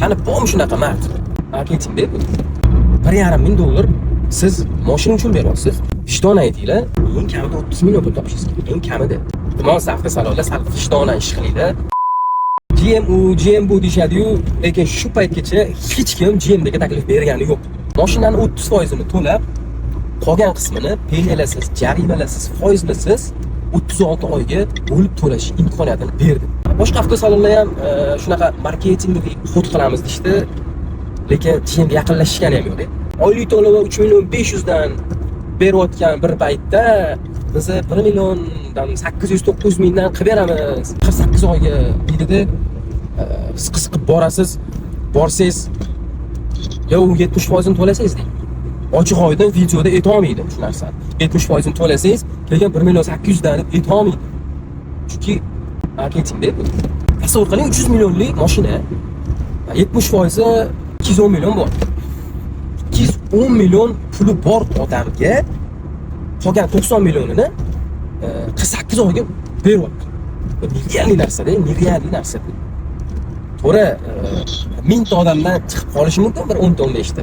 Qani, bormi shunaqa mard? Marketingda bu. 1,5 ming dollar siz moshina uchun beryapsiz. Vijdon aytinglar, eng kamida 30 million pul topishingiz kerak, eng kamida. Iltimos, avtosalonlar, sal vijdonan ish qilinglar. GM u, GM bu deyishadi-yu, lekin shu paytgacha hech kim GMdagi taklif bergani yo'q. Mashinani 30%ini to'lab, qolgan qismini penyalarsiz, jarimalarsiz, foizlisiz 36 oyga bo'lib to'lash imkoniyatini berdi. Boshqa avtosalonlar ham shunaqa marketingli ход qilamiz deyishdi, lekin GMga yaqinlashishgani ham yo'q. Oylik to'lovi 3 million 500 dan berayotgan bir paytda biz 1 milliondan 800 900 mingdan qilib beramiz 48 oyga deydida, siz qiziqib borasiz, borsangiz, yo u 70%ini to'lasangiz deydi. Ochiq oydin videoda aytolmaydi shu narsani. 70%ini to'lasangiz, keyin 1 million 800 dan deb aytolmaydi. Chunki marketingda bu. Tasavvur qiling, 300 millionlik mashina, 70%i 210 million bor. 210 million puli bor odamga qolgan 90 millionini 48 oyga beryapti. Bu нереальный narsa-da, нереальный narsa bu. To'g'ri, mingta odamdan chiqib qolishi mumkin bir 10 ta, 15 ta.